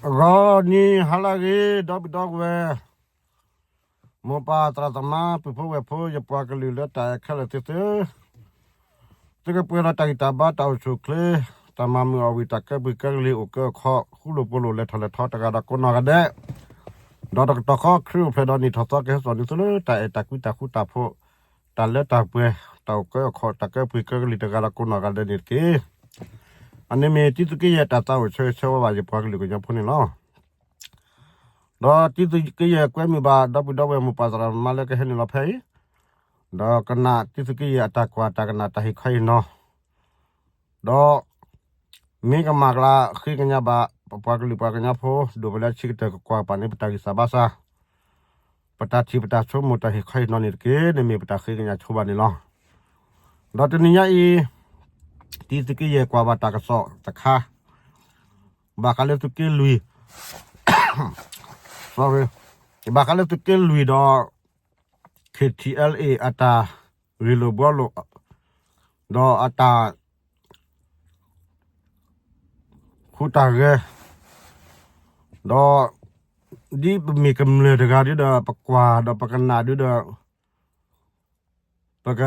ဂီၤနံၤဟါလၢအဂ့ၤ ဒီပုၢ်ဒီဝဲၢ်, မိၢ်ပၢ်သရၣ်သမါ ပုၢ်ဖိဝဲၢ်ဖိ ယပှၤကလုာ်လၢတၢ်အဲၣ်ခဲလၢာ်သ့ၣ်သု, သုကပှဲၤဒီးတၢ်ဂံၢ်တၢ်ဘါ တၢ်အိၣ်ဆူၣ်အိၣ်ချ့, တၢ်မၤမုာ်အီၣ်ဝံၣ် တၢ်ကဲပှ့ၤကဲကလံၤ အိၣ်ကၢအိၣ်ခီ ဃူလိာ်ဖိးလိာ် လဲၤထီၣ်လဲၤထီ တဂၤဒီးကိးနီၢ်ဂၤဒဲး, ဒီးတကတီၢ်ဃီ ခရံာ်အိၣ်ဖျဲၣ်ဒီးနံၣ်ထီၣ်သီ ကဟဲစိာ်န့ၢ်သုလၢ တၢ်အဲၣ်တၢ်ကွံ တၢ်ဃူတၢ်ဖိး, တၢ်လၢတၢ်ပှဲၤ, တၢ်အိၣ်ကၢအိၣ်ခီ တၢ်ကဲပှ့ၤကဲကလံၤ တဂၤဒီးကိးနီၢ်ဂၤဒဲးန့ၣ်တက့ၢ်. အန့ၣ်မ့ၢ်တံသုးက့ယဲၢ် တၢ်သးအိၣ်ဆၢဂ့ၤဆၢဝါဘၣ် ယပှၤကလုာ်ကညီဖိန့ၣ်လီၤ. ဒီးတံသုးက့ယဲၢ်ကွဲမုာ်ဘၣ် ဒီပုၢ်ဒီဝဲၢ် မိၢ်ပၢ်သရၣ်သမါလၢကဟဲနုာ်လီၤဖဲအံၤ, ဒီးကနၣ်တံသုးက့ယဲၢ်အတၢ်ကွၢ် တၢ်ကနၣ် တၢ်ဟ့ၣ်ခီဟ့ၣ်နီၤ, ဒီးမ့ၢ်ကမၣ်ကျါ ဃ့ကညးဘၣ် ပပှၤကလုာ်ပှၤကညီဖိ ဒိၣ်ပလၢဆံးကတၢၢ် ကကွၢ်ကပၤန့ၣ် ပတၢ်ဂံၢ်စၢ်ဘါစၢ်, ပတၢ်ထံၣ်ပတၢ်ဆိကမိၣ် တၢ်ဟ့ၣ်ခီဟ့ၣ်နီၤန့ၣ်တက့ၢ်. န့ၣ်မ့ၢ်ပတၢ်ဃ့ကညးဆိဘၣ်န့ၣ်လီၤ. ဒီးတနံၤညါအံၤ တံသုးက့ယဲၢ်ကွၢ်ဘၣ်တၢ်ကစီၣ်တခါ, ဘၣ်ဃးလၢသုးက့လွံၢ်, sorry, ဘၣ်ဃးလၢသုးက့လွံၢ်ဒီး ခ့ၣ်ထံၣ်အဲလ်အ့ၣ် အတၢ်ဂ့ၢ်လိာ်ဘှီလိာ်, ဒီးအတၢ် ဃူတၢ်ဂဲၤ, ဒီး ဒ်ပမ့ၢ်ကမျၢၢ်တဂၤဒုဒီး ပကွၢ်ဒီးပကနၣ်ဒုဒီး ပက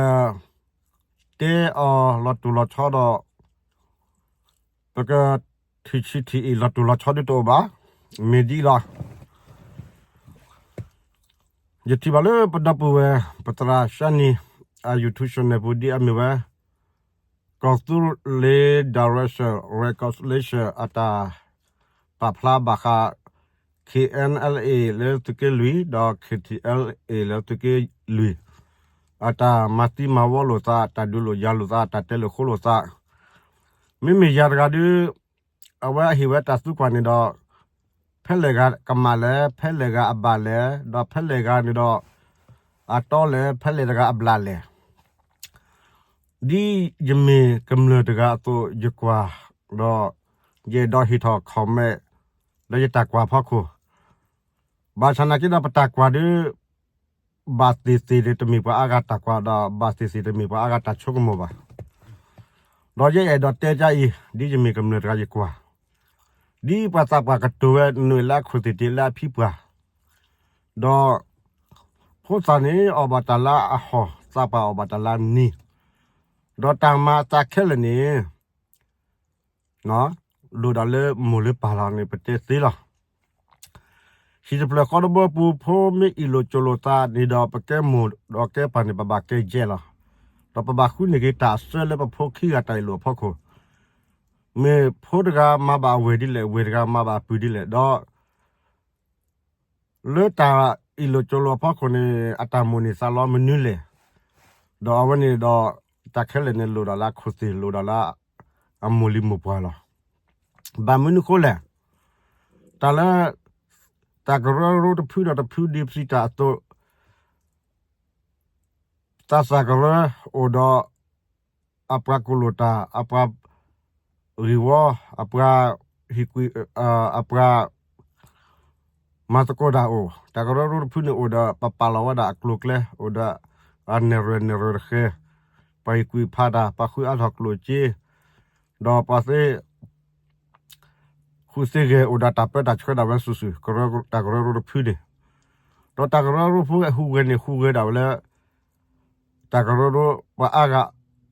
တဲအီၤလီၤတူာ်လီၤဆီဒီး ပကထံၣ်ဆံးထံၣ်အ့ၣ် လီၤတူာ်လီၤဆီဒုတအိၣ်ဘၣ်. မ့ၢ်ဒ်အံၤလီၤ. ယထံၣ်ဘၣ်လၢပဒီပုၢ်ဝဲၢ် ပသရၣ်ၡါနံၤ အ YouTube channel ပူၤ ဒ်အမ့ၢ်ဝဲ ကီၢ်သူလ့ၤ Direction Reconciliation အတၢ်ပာ်ဖျါဘၣ်ဃး ခ့ၣ်အဲၣ်အဲလ်အ့ၣ် လၢသုးက့လွံၢ် ဒီး ခ့ၣ်ထံၣ်အဲလ်အ့ၣ် လၢသုးက့လွံၢ် အတၢ်မၤသံမၤဝီလိာ်သး, တၢ်ဒုးလိာ်ယၤလိာ်သး, တၢ်တဲလိာ်ဃိလိာ်သး, မ့မ့ၢ်ယၤတဂၤဒု အဝဲအဟ့ၣ်ဝဲတၢ်သံကွၢ်န့ၣ်ဒီး ဖဲလဲၣ်ဂၤကမၣ်လဲၣ်, ဖဲလဲၣ်ဂၤအဘၣ်လဲၣ်, ဒီးဖဲလဲၣ်ဂၤန့ၣ်ဒီး အတီလဲၣ်, ဖဲလဲၣ်တဂၤအဘျၣ်လဲၣ်. ဒ်ယမ့ၢ်ကမျၢၢ်တဂၤအသိး ယကွၢ်ဒီး ယအဲၣ်ဒိးဟ့ၣ်ထီၣ် comment လၢယတၢ်ကွၢ်ဖီခိၣ်, ဘၣ်ဆၣ်နာ်က့ဒီး ပတၢ်ကွၢ်ဒု ဘၣ်သ့ၣ်သ့ၣ်န့ၣ် တမ့ၢ်ပှၤအါဂၤတၢ်ကွၢ်ဒီး ဘၣ်သ့ၣ်သ့ၣ်တမ့ၢ်ပှၤအါဂၤတၢ်ဆိကမိၣ်ဘၣ်. ဒီးယအဲၣ်ဒိးတဲဒ်အံၤ, ဒ်ယမ့ၢ်ကမျၢၢ်တဂၤယကွၢ်, ဒ်ပှၤသးပှၢ်ကတိၤဝဲ နွဲၣ်လၢအခိၣ်သ့ၣ်တ့ၢ်လၢအဖံပှၢ်, ဒီးဖိသၣ်န့ၣ်အီၣ်ဘၣ်တၢ်လၢအဟီၣ်, သးပှၢ်အီၣ်ဘၣ်တၢ်လၢအနံၤ, ဒီးတၢ်မၤအသးခဲလၢာ်န့ၣ် လိၣ်ဒၣ်လၢမိၢ်လၢပၢ်လီၤန့ၣ် ပတဲသ့လီၤ. ဟံၣ်တဖျၢၣ်ဃီတဘိပူၤ ဖိမ့ၢ်အ့ၣ်လိာ်ကၠိလိာ်သးန့ၣ်ဒီး ပကဲမိၢ်ဒီးကဲပၢ်န့ၣ် ပဘၣ်ကဲယဲၢ်လီၤ. ဒီးပဘၣ်ဃုန့ၢ်က့ၤတၢ်အစၢလၢပဖိခံဂၤတၢ်အ့ၣ်လိာ်အဖီခိၣ်, မ့ၢ်ဖိတဂၤမၤဘၣ်အဝဲၢ်ဒ်လဲၣ်, ဝဲၢ်တဂၤမၤဘၣ်အပုၢ်ဒ်လဲၣ်, ဒီး လၢတၢ်အ့ၣ်လိာ်ကၠိလိာ်အဖီခိၣ်န့ၣ် အတၢ်မိၣ်န့ၢ်သးလီမနုၤလဲၣ်. ဒီးအဝဲန့ၣ်ဒီး တၢ်ခဲလၢာ်န့ၣ် လိၣ်ဒၣ်လၢအခိၣ်သ့ၣ် လိၣ်ဒၣ်လၢအမိၢ်လံၤမိၢ်ပှၢ်လီၤ. ဘၣ်မနုၤအဃိလဲၣ်, တၢ်လၢ တၢ်ကရၢကရိတဖုဒီးတဖု ဒ်ပစံးတၢ်အသိး သးစၢ်ကရၢအိၣ်ဒီး အပှၤကူၣ်လိာ်တၢ်, အပှၤဂ့ၢ်ဝီ, အပှၤဟ့ၣ်ကူၣ်, အပှၤမၤသကိးတၢ်အိၣ်, တၢ်ကရၢကရိတဖုန့ၣ်အိၣ်ဒီး ပပာ်လီၤဝဲဒၣ်အကျိၤအကျဲ, အိၣ်ဒီးအနဲၣ်ရွဲၣ်နဲၣ်ရွဲၣ်တဃဲၤ, ပှၤဟ့ၣ်ကူၣ်ဖးတၢ်, ပှၤဃုအါထီၣ်ကျိၣ်စ့, ဒီးပှၤသ့ ဃုသ့ဂဲၤ အိၣ်ဒီးတၢ်ပၢတၢ်ဆှၢဒၣ်ဝဲစုာ်စုာ်, တၢ်ကရၢကရိတဖုန့ၣ်, ဒီးတၢ်ကရၢကရိဖိဟူးဂဲၤန့ၣ် ဟူးဂဲၤဒၣ်ဝဲလၢ တၢ်ကရၢကရိပှၤအါဂၤ,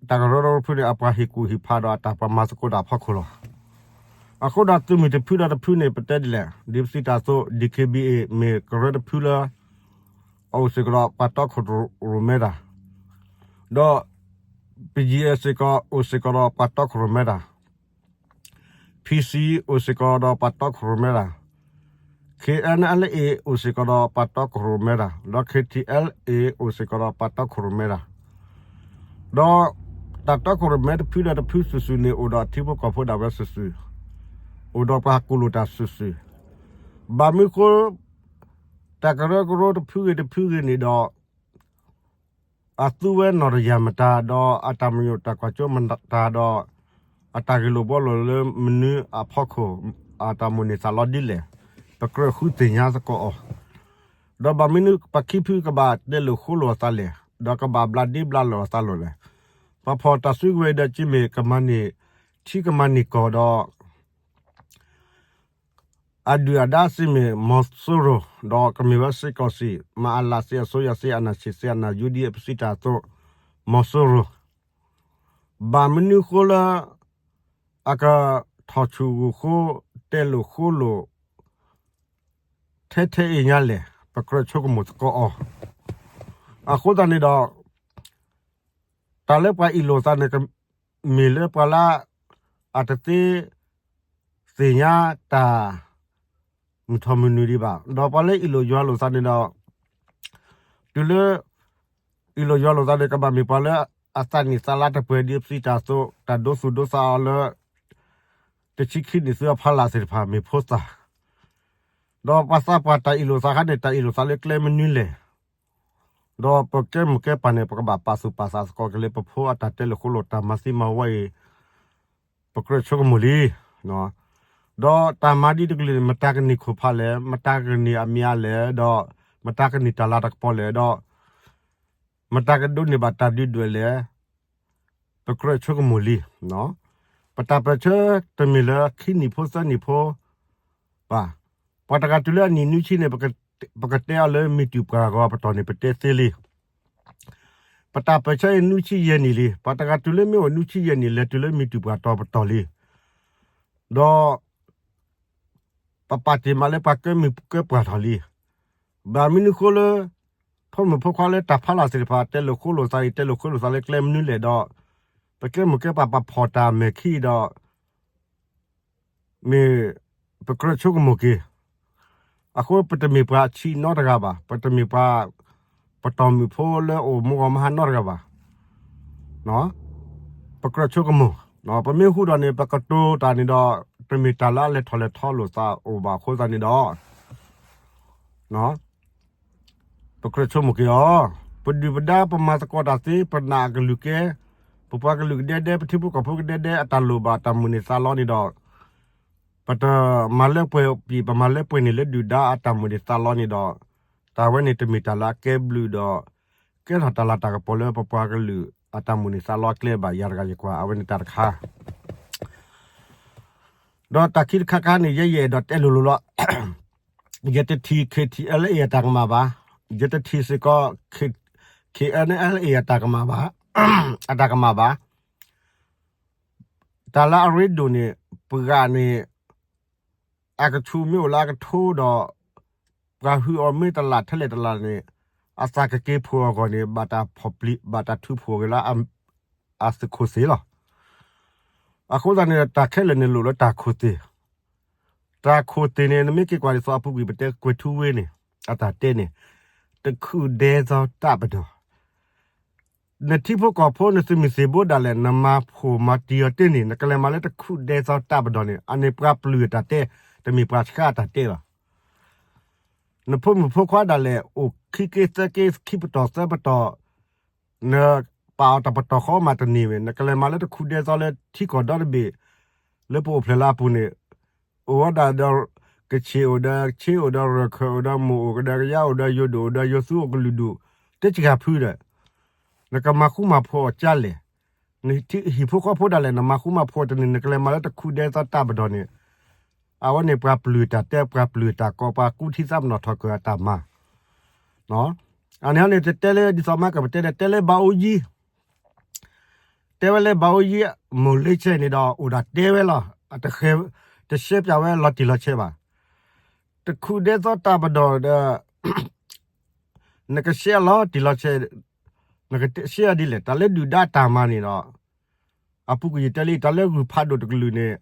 တၢ်ကရၢကရိတဖုန့ၣ် အပှၤဟ့ၣ်ကူၣ်ဟ့ၣ်ဖးဒီးအတၢ်ပှၤမၤသကိးတၢ်အဖီခိၣ်လီၤ. အဃိဒီးသုးမုၢ်တဖုဒီးတဖုန့ၣ် ပတဲဒ်လဲၣ်, ဒ်ပစံးတၢ်အသိး DKBA မ့ၢ်ကရၢတဖုလၢ အအိၣ်စ့ၢ်ကီးဒီးပှၤတီခိၣ်ရိၣ်မဲတၢ်, ဒီး ပယံအဲၣ်စ့ၢ်ကီး အိၣ်စ့ၢ်ကီးဒီးပှၤတီခိၣ်ရိၣ်မဲတၢ်, PC အိၣ်စ့ၢ်ကီးဒီးပှၤတီခိၣ်ရိၣ်မဲတၢ်, KNLA အိၣ်စ့ၢ်ကီးဒီးပှၤတီခိၣ်ရိၣ်မဲတၢ်, ဒီး KTLA အိၣ်စ့ၢ်ကီးဒီးပှၤတီခိၣ်ရိၣ်မဲတၢ်, ဒီးတၢ်တီခိၣ်ရိၣ်မဲတဖုဒီးတဖုစုာ်စုာ်န့ၣ် အိၣ်ဒီးထံဖိကီၢ်ဖိဒၣ်ဝဲစုာ်စုာ်, အိၣ်ဒီးပှၤကူၣ်လိာ်တၢ်စုာ်စုာ်, ဘၣ်မနုၤအဃိ တၢ်ကရၢကရိတဖုဂ့ၤတဖုဂ့ၤန့ၣ်ဒီး အသူဝဲနီၢ်တယၢ်မတၤ ဒီးအတၢ်မၤယိၣ်တၢ်ကွၢ်စိမတၤဒီး အတၢ်ဂ့ၢ်လိာ်ဘှီလိာ်လၢမနုၤအဖီခိၣ် အတၢ်မိၣ်န့ၢ်သးလီဒ်လဲၣ်, ပကြၢးဃုသ့ၣ်ညါသကိးအီၤ, ဒီးဘၣ်မနုၤပခံဖုကဘၣ်တဲလိာ်ဃိလိာ်အသးလဲၣ်, ဒီးကဘၣ်ဘျးဒ့ဘျးလီၤအသးလိာ်လဲၣ်, ပှၤဖီၣ်တၢ်စုကဝဲၤဒီးက့မ့ၢ်ကမၤန့ၢ်ထံကမၤန့ၢ်ကီၢ်ဒီး အဒုၣ်အဒါစံးမ့ၢ် မီၤစိရိၤ ဒီးကမ့ၢ်ဝဲစ့ၢ်ကီးစံး မၤအလးစ့အစိယၤစ့အနၢ်ဆံးစ့အနၢ်ယူဒံအပစံးတၢ်အသိး မီၤစိရိၤ ဘၣ်မနုၤဃိလၢ အကထီၣ်ဆူၣ်ဂူာ်ဃိ တဲလိာ်ဃိလိာ် ထဲထဲအံၤညါလဲၣ် ပကြၢးဆိကမိၣ်သကိးအီၤ. အဃိသတးန့ၣ်ဒီး တၢ်လၢပှၤအ့ၣ်လိာ်သးန့ၣ် မ့ၢ်လၢပှၤလၢ အတသ့ သ့ၣ်ညါတၢ် မုၢ်ထီၣ်မုၢ်နုာ်ဒံးဘၣ်. ဒီးပှၤလၢအ့ၣ်လိာ်ယွၤလိာ်သးန့ၣ်ဒီး တုၤလၢ အ့ၣ်လိာ်ယွၤလိာ်သးန့ၣ် ကဘၣ်မ့ၢ်ပှၤလၢအသးနံၣ်သးလါတပှဲၤဒံးအပစံးတၢ်အသိး တၢ်ဒိသူၣ်ဒိသးအီၤလၢ တဆံခံနံၣ်ဆူအဖီလာ်သ့ၣ်တဖၣ်မ့ၢ်ဖိသၣ် ဒီးပှၤသးပှၢ်တၢ်အ့ၣ်လိာ်သးခါန့ၣ် တၢ်အ့ၣ်လိာ်သးလၢကျဲမနုၤလဲၣ်. ဒီးပကဲမိၢ်ကဲပၢ်န့ၣ် ပကဘၣ်ပာ်သူၣ်ပာ်သးသကိးက့ၤလၢပဖိအတၢ်တဲလိာ်ဃိလိာ်တၢ်မၤသံမၤဝီအံၤ ပကြၢးဆိကမိၣ်လံ. ဒီးတၢ်မၤဒ်တကလုာ်န့ၣ် မတၤကန့ၢ်ခိၣ်ဖးလဲၣ်, မတၤကန့ၢ်အမံၤအါလဲၣ်, ဒီးမတၤကန့ၢ်တၢ်လၤတၢ်ကပီၤလဲၣ်, ဒီး မတၤကဒိးန့ၢ်ဘၣ်တၢ်ဒုးဒွဲၣ်လဲၣ်, ပကြၢးဆိကမိၣ်လံ. ပတၢ်ပၢၢ်ဆၢတမ့ၢ်လၢခံနံၣ်ဖိသၢနံၣ်ဖိဘၣ်. ပှၤတဂၤတုၤလၢအနံၣ်နွံဆံန့ၣ် ပကတဲအီၤလၢမ့ၢ်တုၤပှၤဂီၤပတီၢ်န့ၣ် ပတဲသ့လံ. ပတၢ်ပၢၢ်ဆၢအံၤနွံဆံယဲၢ်နံၣ်လံ. ပှၤတဂၤတုၤလၢမ့ၢ်အိၣ်နွံဆံယဲၢ်နံၣ် လဲၤတုၤလၢမ့ၢ်တုၤပှၤတီၤပတီၢ်လံ. ဒီး ပပာ်တ့ၢ်မးလၢပှၤကဲမုၢ်ကဲပှၢ်ထီၣ်လံ. ဘၣ်မနုၤဃိလၢ ဖိမုၣ်ဖိခွါလၢတၢ်ဖးလီၤသ့ၣ်တဖၣ် တဲလိာ်ဃိလိာ်သးအံၤ တဲလိာ်ဃိလိာ်သးလၢကျဲမနုၤလဲၣ်ဒီး ပကဲမိၢ်ကဲပၢ်ပာ်ဖှိၣ်တၢ်အမဲာ်ခံဒီး မ့ၢ်ပကြၢးဆိကမိၣ်က့ၤ. အဃိပတမ့ၢ်ပှၤဆံးနီတဂၤဘၣ်, ပတမ့ၢ်ပှၤ ပတီၢ်မုၣ်ဖိလၢအိၣ်မူဂီၤမဟါနီတဂၤဘၣ်. ပကြၢးဆိကမိၣ်, ပမ့ၢ်ဟူဒီးန့ၣ် ပကတိၤတၢ်န့ၣ်ဒီး တမ့ၢ်တၢ်လၢအလဲၤထီၣ်လဲၤထီလိာ်သးအိၣ်ဘၣ်အဃိသတးန့ၣ်ဒီး ပကြၢးဆိကမိၣ်က့ၤအီၤ, ပဒုၣ်ပဒါပမၤသကိးတၢ်သ့ ပနာ်အကလုၢ်ကဲ, ပပှၤကလုာ်ကဒဲဒဲ ပထံဖိကီၢ်ဖိကဒဲဒဲ အတၢ်လိၣ်ဘၣ်တၢ်မိၣ်န့ၢ်သးလီန့ၣ်ဒီး ပတမၤလၢပှဲၤပံၤ ပမၤလၢပှဲၤန့ၣ်လၢဒုၣ်ဒါအတၢ်မိၣ်န့ၢ်သးလီန့ၣ်ဒီး တၢ်ဝဲန့ၣ်တမ့ၢ်တၢ်လၢအကဲဘျုးဒီး ကဲထီၣ်တၢ်လၤတၢ်ကပီၤလၢပပှၤကလုာ်အတၢ်မိၣ်န့ၢ်သးလီအကျဲဘၣ် ယၤတဂၤယကွၢ် အဝဲန့ၣ်တၢ်တခါ ဒီးတၢ်ခံတခါခါန့ၣ် ယဲယအဲၣ်ဒိးတဲလိၤလိၤလီၤ. ယတထံၣ် K T L A အတၢ်ကမၣ်ဘၣ်, ယတထံၣ်စ့ၢ်ကီး K N L A အတၢ်ကမၣ်ဘၣ်, အတၢ်ကမၣ်ဘၣ်. တၢ်လၢအရ့ဒိၣ်န့ၣ် ပှၤဂၤန့ၣ် အကဆူးမ့ၢ်အိၣ်လၢအကထိဒီး ပှၤဟုအီၤမ့ၢ်တလၢ်ထဲလဲၣ်တလၢ်န့ၣ် အသးကက့ၤဖှိၣ်အဂီၢ်န့ၣ် ဘၣ်တၢ်ဖီၣ်ပျံၤ ဘၣ်တၢ်ထုးဖှိၣ်က့ၤလၢ အသုးခိၣ်သ့ၣ်လီၤ. အဃိသတးန့ၣ် တၢ်ခဲလၢာ်န့ၣ်လိၣ်လၢတၢ်ခိၣ်သ့ၣ်, တၢ်ခိၣ်သ့ၣ်န့ၣ် နမ့ၢ်က့ၤကွၢ်ဒ်သိးအပူၤကွံာ်ပတဲကွဲၤထူဝ့န့ၣ် အတၢ်တဲန့ၣ် တခုၣ်ဒဲသီတၢ်ပဒီၣ် နထံဖိကီၢ်ဖိ နသုးမုၢ်သံၣ်ဘိဒၣ်လဲာ် နမၤဖှိၣ်မၤတံၢ်အီၤတ့ၢ်န့ၣ် နကလဲၤမၤလၢတခုၣ်ဒဲသီတၢ်ပဒီၣ်န့ၣ် အန့ၣ်ပှၤပျုၢ်အတၢ်တဲ, တမ့ၢ်ပှၤဆှၢအတၢ်တဲဘၣ်. နဖိမုၣ်ဖိခွါဒၣ်လဲာ် အိၣ်ခံက့သၢက့ ခံပတီၢ်သၢပတီၢ်, နပာ်အီၤတပတီၢ်ဃီမးတန့ၢ်ဝဲ နကလဲၤမၤလၢတခုၣ်ဒဲသီလၢထံကီၢ်ဒီတဘ့ၣ် လၢပအိၣ်ဖျဲၣ်လၢအပူၤန့ၣ် အိၣ်ဝဲဒၣ်ဒီး ကဆ့ၣ်အိၣ်ဒီး ခ့အိၣ်ဒီး ရခၢၣ်အိၣ်ဒီး မိၣ်အိၣ်ကဒီး ကယါအိၣ်ဒီး ယိၤဒိၣ်အိၣ်ဒီး ယိၤသူအိၣ်ကလုာ်ဒူၣ် တစှၤဖုဒီး နကမၤဃူမၤဖိးအီၤကၢလဲၣ်. နဟံၣ်ဖိဃီဖိဒၣ်လဲာ် နမၤဃူမၤဖိးတန့ၢ် နကလဲၤမၤလၢတခုၣ်ဒဲသီတၢ်ပဒီၣ်န့ၣ် အဝဲန့ၣ်ပှၤပျုၢ်တၢ်တဲ ပှၤပျုၢ်တၢ်ကိး ပှၤကူထံသးပနီၣ်ထီၣ်ကၢၢ်အတၢ်မၤ အန့ၣ်န့ၣ် တတဲလၢဒ်သိးမးကပတဲဒီး တဲလၢဘၣ်အိယံၤ တဲဝဲလၢဘၣ်အိယံၤ မိၢ်လ့ဆဲန့ၣ်ဒီး အိၣ်ဒၣ်တဲဝဲလီၤ. အတဃဲ တရှဲပၠးဝဲလီၤတံၢ်လီၤဆဲးဘၣ်. တခုၣ်ဒဲသီတၢ်ပဒီၣ်ဒီး နကရှဲလီၤတံၢ်လီၤဆဲး နကရှဲအီၤဒ်လဲၣ်. တၢ်လၢဒုၣ်ဒါတၢ်မၤန့ၣ်ဒီး အပူၤကွံာ်ယတဲလံ တၢ်လၢဂုၢ်ဖးဒိၣ်တကလုာ်န့ၣ်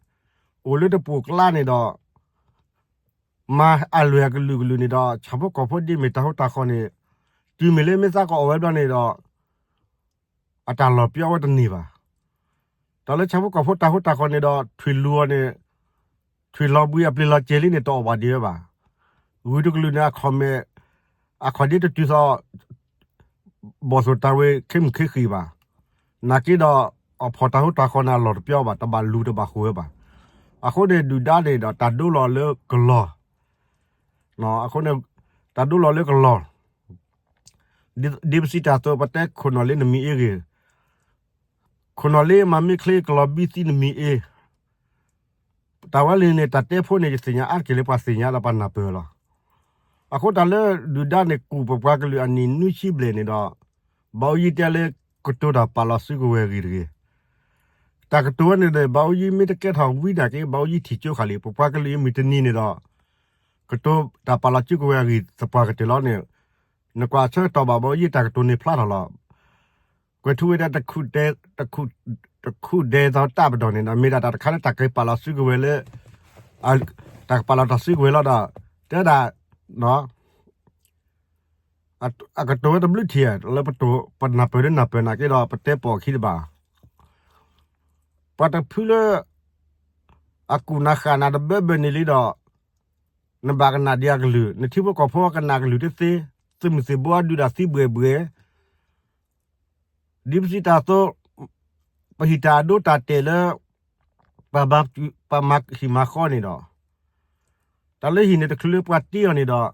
အိၣ်လၢတပိာ်ကျါန့ၣ်ဒီး မၤအလွဲၢ်အကလုာ်ကလုာ်န့ၣ်ဒီး ဆၣ်ဖိကီၢ်ဖိဒ်မ့ၢ်တၢ်ဟိတၢ်ဃီန့ၣ် တုၤမ့ၢ်လၢမ့ၢ်သးကအီၣ်ဝဲဘျီန့ၣ်ဒီး အတၢ်လီၤပျီဝဲတန့ၢ်ဘၣ်. တၢ်လၢဆၣ်ဖိကီၢ်ဖိတၢ်ဟိတၢ်ဃီန့ၣ်ဒီး ထွံၣ်လူၤအီၤန့ၣ် ထွံၣ်လီၤဘှံးအပျ့ၤလီၤစဲၤလံန့ၣ် တအီၣ်ဘၣ်ဒံးဝဲဘၣ်. ဂုၢ်တကလုာ်န့ၣ် အခီၣ်မဲာ် အခီၣ်ဒ့တတုၤသီ ဘီၣ်သိၣ်တၢ်ဝ့ၤ ခ့မုၢ်ခ့ဃံးဘၣ်. နာ်က့ဒီး အဖီၣ်တၢ်ဟိတၢ်ဃီန့ၣ် အလီၢ်တပျီဘၣ်, တဘၣ်လူၤတဘၣ်ဃိၤဝဲဘၣ်. အဃိန့ၣ် ဒုၣ်ဒါန့ၣ်ဒီး တၢ်ဒိလီၤလၢကလီၢ်, အဃိန့ၣ် တၢ်ဒိလီၤလၢကလီၢ်, ဒ်ပစံးတၢ်အသိး ပတဲခိၣ်နီၣ်လ့နမံၤအ့ဂ့ၤ, ခိၣ်နီၣ်လ့မၤမ့ၢ်ချ့ ကလီၤဘံၣ်သံနမံၤအ့ တၢ်ဝဲလံန့ၣ် တၢ်တဲဖိန့ၣ် ယသ့ၣ်ညါအါတက့ၢ်လၢပှၤသ့ၣ်ညါဒီးပှၤနၢ်ပၢၢ်လီၤ. အဃိတၢ်လၢဒုၣ်ဒါန့ၣ် ကူၣ်ပပှၤကလုာ်အနံၣ်နွံဆံဘျဲၣ်န့ၣ်ဒီး ဘၣ်အိၣ်ယံၤတဲလၢ ကတိၤတၢ်ပာ်လီၤစုကဝဲၤအဂ့ၢ်တဂ့ၤ. တၢ်ကတိၤဝဲန့ၣ်ဒီး ဘၣ်အိၣ်ယံၤမ့ၢ်တကဲထီၣ်ဝံနာ်က့ ဘၣ်အိၣ်ယံၤထံၣ်ကၠိဃာ်လံ ပပှၤကလုာ်အံၤမုၢ်တနံၤန့ၣ်ဒီး ကတိၤတၢ်ပာ်လီၤစုကဝဲၤအဂ့ၢ်သပှၢ်ကတၢၢ်လီၤန့ၣ် နကွၢ်ဆၢကတီၢ်ဘၣ် ဘၣ်အိၣ်ယံၤတၢ်ကတိၤန့ၣ်ဖျါထီၣ်လီၤ. ကွဲၤထူဝ့ၤဒၣ် တခူၣ်ဒဲသိးတၢ်ပဒီၣ်န့ၣ်ဒီး မ့ၢ်ဒၣ်တၢ်တခါလၢတၢ်ကပာ်လီၤစုကဝဲၤလၢ တၢ်ကပာ်လီၤတၢ်စုကဝဲၤလီၤဒီး တဲဒၣ် အကတိၤဝဲတဘျုးထံၣ် လၢပနၢ်ပၢၢ်လၢနၢ်ပၢၢ်နာ်က့ဒီး ပတဲပိာ်အခံတဘၣ်. ပှၤတဖုလၢ အကူၣ်နၤဃၣ်နၤတဘၢဘၢန့ၣ်လံဒီး နဘၣ်ကနၣ်ဒံးအကလုၢ် နထံဖိကီၢ်ဖိကနၣ်ကလုၢ်တသ့, သုးမုၢ်သံၣ်ဘိအဒုးတၢ်သံဘှဲၣ်ဘှဲၣ် ဒ်ပစံးတၢ်အသိး ပဟံးတၢ်အဒိတၢ်တဲာ်လၢ ပှၤဘၣ် ပှၤမၤဟံၣ်မၤဃီန့ၣ်ဒီး တၢ်လၢဟံၣ်န့ၣ်တချုးလၢပှၤတ့အီၤန့ၣ်ဒီး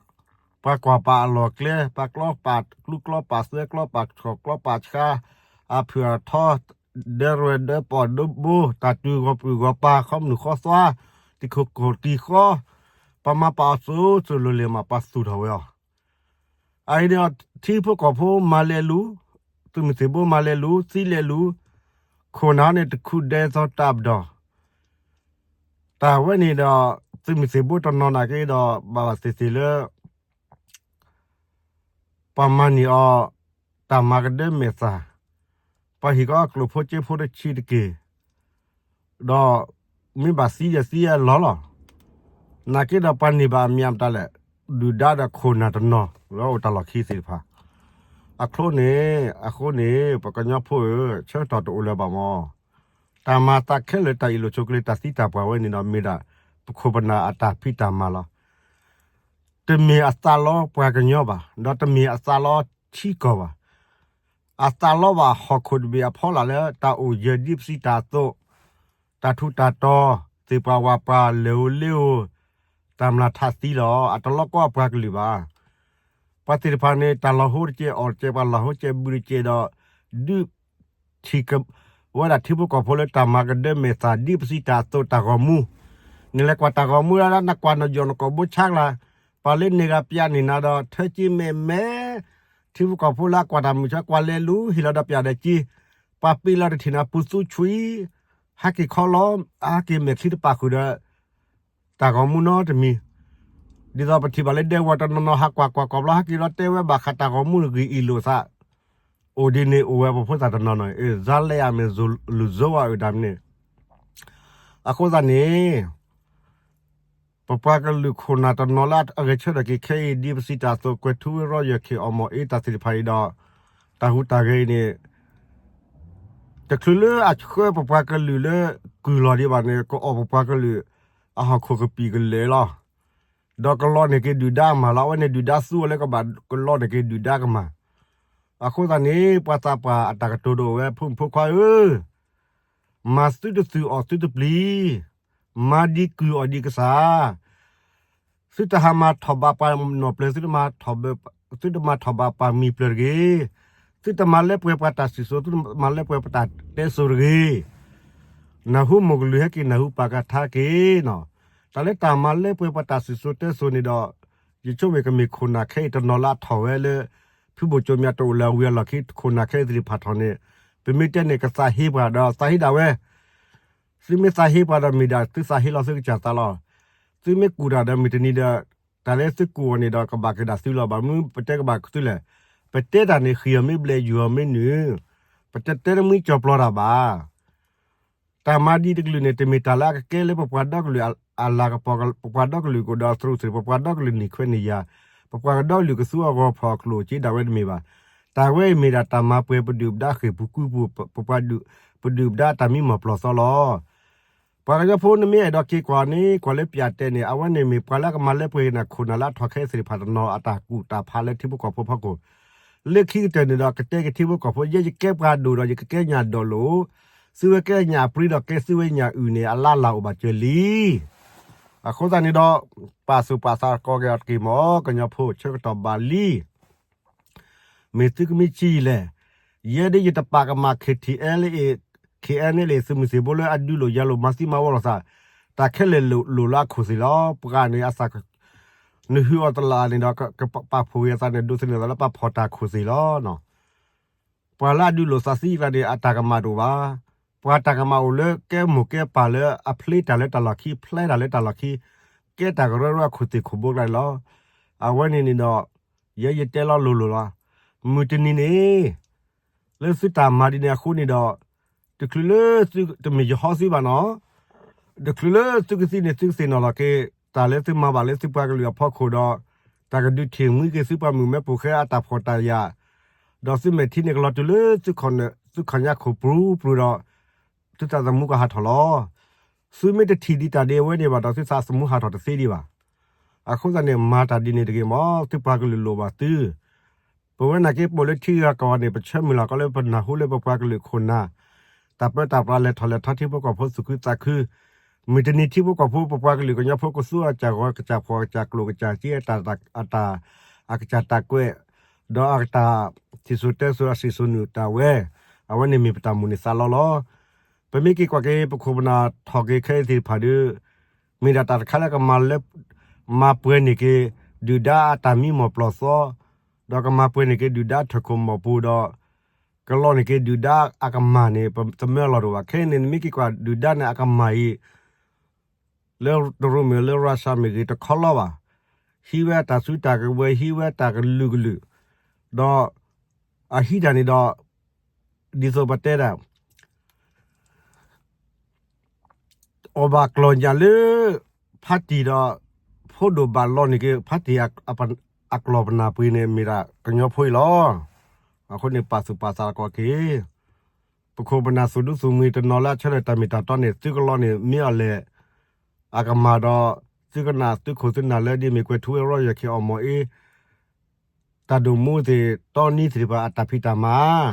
ပှၤကွၢ်ပာ်အလီၢ်အကျဲ ပှၤကျီပာ်ကျူကျီပာ်သွဲကျီပာ်ထီၣ်ကျီပာ်ဆါ အဖုၣ်အထီ ဒၢရဲၣ်ဒၢပီၣ်ဒၢဘိ တၢ်တုၤဂီၤပုၢ်ဂီၤပၢ် ဃီမုၢ်ဃီသွါ တံၤခိၣ်ကိၢ်တံၤဃီ ပှၤမၤပာ်အီၤစိၤစိၤလိၤလိၤမး ပှၤသူၣ်ထီၣ်ဝဲအီၤ အအံၤန့ၣ် ထံဖိကီၢ်ဖိမၤလဲၤလူၤ, သုးမုၢ်သံၣ်ဘိမၤလဲၤလူၤ သံလဲၤလူၤ, ခိၣ်နၢ်န့ၣ်တခူၣ်ဒဲသိးတၢ်ပဒီၣ်, တၢ်ဝဲန့ၣ်ဒီး သုးမုၢ်သံၣ်ဘိတနီၤနာ်က့ဒီး ဘၣ်ဘၣ်သ့ၣ်သ့ၣ်လၢ ပှၤမၤန့ၢ်အီၤ တၢ်မၤကဒၢမဲာ်သၣ်, ပှၤဟံၣ်ကီအကျိာ်ဖိကၠ့ဖိတဆံးတက့ၢ်, ဒီးမ့ၢ်ဘၣ်သံယဲၢ်သံယဲၢ်လီၤလီၤ. နာ်က့ဒီးပှၤန့ၢ်ဘၣ်အမံၤမတၤလဲၣ်, ဒုၣ်ဒါဒီးခိၣ်နၢ်တနီၤ လၢအိၣ်တၢ်လီၢ်ခံသ့ၣ်တဖၣ် အချိန့ၣ်, အဃိန့ၣ် ပှၤကညီဖိဧၢ, ဆၢကတီၢ်တအိၣ်လၢၤဘၣ်မး, တၢ်မၤသးခဲလၢာ် တၢ်အ့ၣ်လိာ်ဆိးကလိ တၢ်သံတၢ်ပှၢ်ဝဲန့ၣ်ဒီး မ့ၢ်ဒၣ်ပခိၣ်ပနၢ်အတၢ်ဖံးတၢ်မၤလီၤ. တမ့ၢ်အသးလီပှၤကညီဘၣ်, ဒီးတမ့ၢ်အသးလီထံကီၢ်ဘၣ်. အသးလီဘၣ်ဟီၣ်ခိၣ်တဘ့ၣ်အဖီလာ်လၢ တၢ်အိၣ်ယၢၤဒ်ပစံးတၢ်အသိး, တၢ်ထူးတၢ်တီၤ, သ့ၣ်ပှၢ်ဝၣ်ပှၢ်, လဲၤဧိၤလ့ဧိၤ, တၢ်မျၢ်ထးသံလီၤ. အတလီကီအပှၤကလုာ်ဘၣ်. ပှၤသ့ၣ်တဖၣ်န့ၣ် တၢ်လီၤဟိတကဲးအီၣ်တကဲး ပှၤလီၤဟိတကဲးဘုတကဲးဒီး ဒုး ထံၣ်ကဝဲဒၣ်ထံဖိကီၢ်ဖိလၢတၢ်မၤကဒၢမဲာ်သၣ် ဒ်ပစံးတၢ်အသိး တၢ်ဂီၤမူ, နလဲၤကွၢ်တၢ်ဂီၤမူလၢ နကွၢ်နယီၢ်နကိာ်ဘိဆါကျါ, ပှၤလၢန့ၢ်ဂၤပျးန့ၢ်နၤဒီး ထၢက့မဲာ်မဲာ်, ထံဖိကီၢ်ဖိလၢအကွၢ်တၢ်မုာ်ဆါ ကွၢ်လဲၤလူၤ ဟ့ၣ်လီၤဒီးပျးဒီးက့, ပှၤပ့ၤလီၤတထံၣ်နၤပူၤသူဆွံ, ဟးက့ၤခီလီၤ, ဟးက့ၤမဲာ်ချံတပာ်ဃုာ်ဒီး တၢ်ဂီၤမူနီတမံၤ, ဒ်သိးပထံၣ်ဘၣ်လၢဒဲဝဲတနီၤနီၤ ဟးကွၢ်ကွၢ်ကွၢ်ဘျီ ဟးက့ၤလီၤတဲဝဲဘၣ်ဃးတၢ်ဂီၤမူဂ့ၢ်အံၤလိာ်သး, အိၣ်ဒ်န့ၣ်အိၣ်ဝဲပဖိသၣ်တနီၤနီၤ အ့ၣ် စါလဲအမ့ၢ် လူၤစိဝဲအုၣ်တၢ်မနုၤန့ၣ်, အဃိသတးန့ၣ် ပပှၤကလုာ်ခိၣ်နၢ်တနီၤလၢအဂဲၤဆၢထၢၣ်က့ၤခဲအံၤ ဒ်ပစံးတၢ်အသိး ကွဲၤထူဝ့ၤရီယၢၢ် ခ့ၣ်အီၣ်မီၣ်အ့ တၢ်သ့ၣ်တဖၣ်အံၤဒီး တၢ်ဟူးတၢ်ဂဲၤအံၤန့ၣ် တချုးလၢအဆှၢပပှၤကလုာ်လၢကုၢ်လီၢ်ဒံးဘၣ်န့ၣ် ကအီၣ်ပပှၤကလုာ် အဟီၣ်ခိၣ်ကပံာ်ကလဲာ်လီၤ. ဒီးကလီန့ၢ်က့ၤဒုၣ်ဒါမးလီၤ. အဝဲန့ၣ်ဒုၣ်ဒါသူဝဲလၢကဘၣ်ကလီန့ၢ်က့ၤဒုၣ်ဒါကမၢ်. အဃိသတးန့ၣ် ပှၤသးပှၢ်အတၢ်ကတိၤဒိၣ်ဝဲ ဖိမုၣ်ဖိခွါဧၢ, မၤသုတသုးအီၣ်သုတပျံၤ, မၤဒံးကုၢ်အီၣ်ဒံးကစၢ် သုတဟးမၤထီၣ်ဘးပှၤနီၢ်ပျၢၤ, သုတမၤထီၣ်ဘးပှၤမံၤပျၢၤတဂ့ၤ. သုတမၤလၢပှဲၤပှၤတၢ်စံၣ်စိၤ, သုတမၤလၢပှဲၤပှၤတၢ်တဲစိၤတဂ့ၤ. နၢ်ဟူမိၢ်ကလုၢ်ဟဲက့ၤ နၢ်ဟူပၢ်ကထါက့ၤနီၤ. တၢ်လၢတၢ်မၤလၢပှဲၤပှၤတၢ်စံၣ်စိၤတဲစိၤန့ၣ်ဒီး ယဆိကမိၣ်ကမ့ၢ်ခိၣ်နၢ်ခဲအံၤတနီၤလၢအထီၣ်ဝဲလၢ ဖုဘိၣ်ကၠိမၠးတအိၣ်လၢအဝံၤအလီၢ်ခံ ခိၣ်နၢ်ခဲအံၤသ့ၣ်တဖၣ်ထီၣ်န့ၣ် ပမ့ၢ်တဲန့ၣ် ကသးဟ့ပှၤဒီးသးဟ့ဒၣ်ဝဲ သုမ့ၢ်သးဟ့ပှၤဒီးမ့ၢ်ဒၣ် သုသးဟ့လီၤသုကစၢ်သးလီၤ. သုမ့ၢ်ကူၣ်တၢ်ဒီးမုၢ်တနံၤဒီး တၢ်လၢသုကူၣ်အီၤန့ၣ်ဒီးကဘၣ်က့ၤဒၣ်သုလီၤ. ဘၣ်မနုၤပတဲကဘၣ်က့ၤသုလဲၣ်. ပတဲတၢ်န့ၣ် ဃံာ်အီၤမ့ၢ်ဘျဲး ယူၤအီၤမ့ၢ်နုာ်, ပတတဲတမံၤကၠီၤပျီတၢ်ဘၣ်. တၢ်မၤဒ်တကလုာ်န့ၣ် တမ့ၢ်တၢ်လၢအကကဲလၢပပှၤဒီကလုာ်အလၤကပီၤ, ပပှၤဒီကလုာ်ကအိၣ်ဒီးသရူးသရံး, ပပှၤဒီကလုာ်န့ၢ်ခွဲးန့ၢ်ယာ်, ပပှၤကဒီကလုာ်ကသူအဂီၤဖီၣ်အကျိၣ်စ့ဒၣ်ဝဲတမ့ၢ်ဘၣ်. တၢ်ဝဲအံၤမ့ၢ်ဒၣ်တၢ်မၤပှဲၤပဒုၣ်ပဒါဃ့ၢ်ပူၤကွံာ်ပူၤ, ပပှၤဒုၣ်, ပဒုၣ်ပဒါတၢ်မံမီၢ်ပျီၢ်သီလီၤ. ပှၤကညီဖိနမ့ၢ်အဲၣ်ဒိးက့ၤကွၢ်န့ၣ် ကွၢ်လၢပၠးတဲန့ၣ် အဝဲန့ၣ်မ့ၢ်ပှၤလၢအကမၤလၢပှဲၤက့ၤနၤ ခိၣ်နၢ်လၢအထီၣ်ခဲအံၤသ့ၣ်တဖၣ်တနီၤအတၢ်ကူၣ်တၢ်ဖးလၢထံဖိကီၢ်ဖိဖီခိၣ် လၢခံကတၢၢ်န့ၣ်ဒီး ကတဲက့ၤထံဖိကီၢ်ဖိ ယဲယကဲပှၤဒိၣ်ဒီးယကကဲညၣ်ဒိၣ်လိာ်, သုဝဲကဲညၣ်ပြံဒီးကဲသုဝဲညၣ်အုၣ်န့ၣ် အလၢ်လၢ်အိၣ်ဘၣ်စၢၤလံ. အဃိသတးန့ၣ်ဒီး ပာ်သူၣ်ပာ်သးကီးက့ၤအီၤတက့ၢ်မၢ် ကညီဖိ ဆၢကတီၢ်ဘၣ်လံ. မ့ၢ်သုကမ့ၢ်ဆံးယံာ်လဲၣ်. ယဲဒ်ယတပာ်ကမၣ် KTLA, KNLA သုးမုၢ်သံၣ်ဘိလၢအဒုးလိာ်ယၤလိာ်မၤသံမၤဝီလိာ်သး, တၢ်ခဲလၢာ်လိၣ်လၢအခိၣ်သ့ၣ်လီၤ. ပှၤန့ၣ်အသး နဟုအီၤတလးန့ၣ်ဒီး ကပာ်ဖှိၣ်ဂ့ၤအသးန့ၣ် ဒိးသန့ၤသးလၢပာ်ဖှိၣ်တၢ်ခိၣ်သ့ၣ်လီၤ. ပှၤလၢအဒုးလိာ်သးသံအသးန့ၣ် အတၢ်ကမၣ်တအိၣ်ဘၣ်. ပှၤတၢ်ကမၣ်အိၣ်လၢကဲမိၢ်ကဲပၢ်လၢအဖျ့တၢ်လၢတၢ်လီၢ်ခံ ဖျဲတၢ်လၢတၢ်လီၢ်ခံ ကဲတၢ်ကရၢကရိအခိၣ်သ့ၣ်ခိၣ်ဘိကျါန့ၣ်လီၤ. အဝဲန့ၣ်န့ၣ်ဒီး ယဲယတဲလီၤလိၤလိၤလီၤ. မုၢ်တနံၤန့ၣ် လၢသုတၢ်မၤဒ်န့ၣ်အဃိန့ၣ်ဒီး တချုးလၢသု တမ့ၢ်ယဟီသုဘၣ်နီၤ တချုးလၢသုကသံန့ၣ် သုကသ့ၣ်နီၣ်လီၤက့ၤ တၢ်လၢသုမၤဘၣ်လၢသုပှၤကလုာ်အဖီခိၣ်ဒီး တၢ်ကဒုးထံၣ်မှံက့ၤသုပှၤမုၢ်မဲဖိဃဲအတၢ်ဖှီၣ်တၢ်ယာ်, ဒီးသုမဲာ်ထံန့ၣ်ကလီၤတုၤလၢ သုခီၣ်ညါခိၣ်ပြူပြူဒီး သုသးသမူကဟးထီၣ်လီၤ. သုမ့ၢ်တထံၣ်ဒံးတၢ်ဒ်အဝဲန့ၣ်ဘၣ်ဒီး သုသးသမူဟးထီၣ်တသ့ဒံးဘၣ်. အဃိသတးန့ၣ် မၤတၢ်ဒ်န့ၣ်တဂ့ၤမး သုပှၤကလုာ်လိၣ်ဘၣ်သု ပဝဲနာ်က့ ပအိၣ်လၢထံဂၤကီၢ်ဂၤန့ၣ် ပဆၢမုၢ်လၢ်ကီးလၢပနၢ်ဟူလၢပပှၤကလုာ်ခိၣ်နၢ် တၢ်ပၢတၢ်ပြးလဲၤထီၣ်လဲၤထီ ထံဖိကီၢ်ဖိသူၣ်ခုသးခု, မုၢ်တနံၤထံဖိကီၢ်ဖိ ပပှၤကလုာ်ကညီဖိကသူအကစၢ်ဂီၤ ကစၢ်ဖှီၣ် ကစၢ်ကျိာ် ကစၢ်စ့ အတၢ် အကစၢ်တၢ်ကွဲး ဒီးအကတၢၢ် စံၣ်စိၤတဲစိၤအစံၣ်စိၤနုာ်တၢ်ဝဲ အဝဲန့ၣ်မ့ၢ်ပတၢ်မိၣ်န့ၢ်သးလီလီၤ. ပမ့ၢ်က့ၤကွၢ်က့ၤ ပခိၣ်ပနၢ်ထီၣ်က့ၤခဲအံၤသ့ၣ်တဖၣ်ဒီး မ့ၢ်ဒၣ်တၢ်တခါလၢကမၤလၢ မၤပှဲၤန့ၢ်က့ၤ ဒုၣ်ဒါအတၢ်မံမီၢ်ပျီၢ်သီ, ဒီးကမၤပှဲၤန့ၢ်က့ၤဒုၣ်ဒါထၢၣ်ခိၣ်မီၢ်ပူၤဒီး ကလီန့ၢ်က့ၤဒုၣ်ဒါအကမၢ်န့ၣ် ပသမၢလီၤတအိၣ်ဘၣ်. ခဲအံၤန့ၣ် နမ့ၢ်က့ၤကွၢ်ဒုၣ်ဒါန့ၣ်အကမၢ်အံၤ လၢတရူးမ့ၢ်လၢရၢၡါမ့ၢ်ဂ့ၤတခီလီၤဘၣ်. ဟံးဝဲတၢ်စုတၢ်ကဝဲၤ ဟံးဝဲတၢ်ကလုာ်ကလုာ်, ဒီးအဟံးတၢ်န့ၣ်ဒီး ဒ်သိးပတဲဒၣ် အီၣ်ဘၣ်ကျီၢ်ညၣ်လၢ ဖါတံၢ်ဒီး ဖိဒိၣ်ဘၣ်လီန့ၢ်က့ၤ ဖါတံၢ် အကျီၢ်ပနၢ်ပှ့ၤန့ၣ် မ့ၢ်ဒၣ်ကညီဖိအံၤလီၤ. အဃိန့ၣ် ပာ်သူၣ်ပာ်သးသကိးက့ၤ ပခိၣ်ပနၢ်သူၣ်ဒူသူၣ်မှံၤတနီၤလၢအဆၢထၢၣ်တၢ်မ့ၢ်တၢ်တီန့ၣ် သုကလီန့ၣ် မ့ၢ်အီၤလဲၣ် အကမၢ်ဒီး သုကနၣ်သုခိၣ်သုနၢ်လၢဒ်မ့ၢ်ကွဲၤထူဝ့ၣ်ရီယီၢ်ခံအီၣ်မီၢ်အ့ တၢ်ဒိၣ်မူသ့ၣ်တီနံသ့ၣ်တဖၣ်အတၢ်ဖံးတၢ်မၤ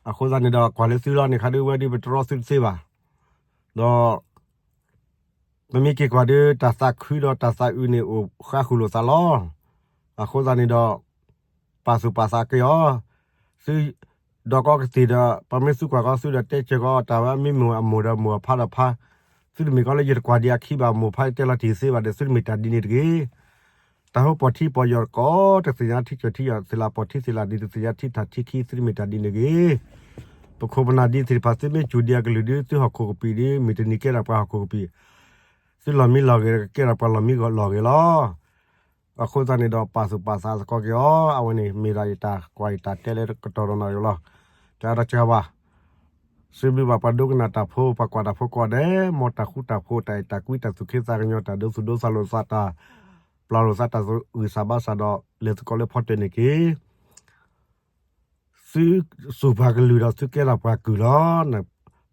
အဃိသတးန့ၣ်ဒီး ကွၢ်လၢသုလီၤန့ၣ်ခါဒ်ဝဲဒ်ပတရီသုတသ့ဘၣ်. ဒီး ပမ့ၢ်က့ၤကွၢ်ဒီး တၢ်သးခုဒီးတၢ်သးအုးန့ၣ်အိၣ်ဃါဃုာ်လိာ်သးလီၤ. အဃိသတးန့ၣ်ဒီး ပာ်သူၣ်ပာ်သးက့ၤအီၤ သု ဒီးကီကသ့ၣ်ဒီး ပမ့ၢ်သုကွၢ်ကီသုဒီးတဲစၢၤကီးတၢ်ဝဲ မ့မ့ၢ်အမိၢ်ဒီးမိၢ် အဖါဒီးဖါ, သုတမ့ၢ်ကီလၢယတကွၢ်ဒံးအခံဘၣ် မိၢ်ဖါတဲလီၤတံၢ်သ့ဘၣ်ဒီး သုတမ့ၢ်တၢ်ဒ်န့ၣ်တဂ့ၤ. တၢ်ဟိပီၢ်ထံပီၢ်ယီၢ်တကိး တသ့ၣ်ညါထံကၠီၣ်ထံယီၢ် သ့ၣ်လၣ်ပီၢ်ထံသ့ၣ်လၣ်ဒ် တသ့ၣ်ညါထံထၣ်ထံခံ သုတမ့ၢ်တၢ်ဒ်န့ၣ်တဂ့ၤ. ပခိၣ်ပနၢ်ဒ်သ့ၣ်တဖၣ် သုမ့ၢ်စူၢ်ဒံးအကလုၢ်ဒီး သုဟီၣ်ခိၣ်ကပံာ်ဒီး မုၢ်တနံၤကဲထီၣ်ပှၤဟီၣ်ခိၣ်ကပံာ်, သုလီၢ်မံလီၢ်ဂဲၤ ကကဲထီၣ်ပှၤလီၢ်မံလီၢ်ဂဲၤလီၤ. အဃိသတးန့ၣ်ဒီး ပာ်သူၣ်ပာ်သးသကိးက့ၤအီၤ အဝဲန့ၣ် မ့ၢ်ဒၣ်ယတၢ်ကွၢ်ယတၢ်တဲလၢကတီၢ်ဒီးနီၢ်ဂ့ၤလီၤ. တၢ်ဒီးစှၤဘၣ် စံးဘျုးဘၣ်ပှၤဒိကနၣ်တၢ်ဖိ ပှၤကွၢ်တၢ်ဖိကိးဂၤဒဲး, မ်တၢ်ဃူတၢ်ဖိး တၢ်အဲၣ်တၢ်ကွံ တၢ်သူၣ်ခ့သးကညီၤ တၢ်ဒိသူၣ်ဒိသးလိာ်သး တၢ်ပျၢ်လိာ်သး တၢ်ဂံၢ်စၢ်ဘါစၢ်ဒီး လဲၤသကိးလၢဖီတၢၢ်န့ၣ်က့ၤ သုစူၢ်ပှၤကလုာ်ဒီးသုကဲထီၣ်ပှၤကုၢ်လီၤ.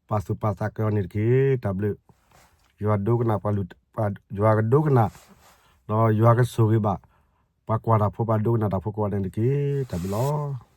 ပာ်သူၣ်ပာ်သးက့ၤအီၤန့ၣ်တက့ၢ်. တၢ်ဘျုး ယွၤဒိကနၣ်ပှၤ ယွၤကဒိကနၣ် ဒီးယွၤကဆိၣ်ဂ့ၤဘၣ် ပှၤကွၢ်တၢ်ဖိ ပှၤဒိကနၣ်တၢ်ဖိကိးဂၤဒဲးန့ၣ်တက့ၢ်. တၢ်ဘျုးလီၤ.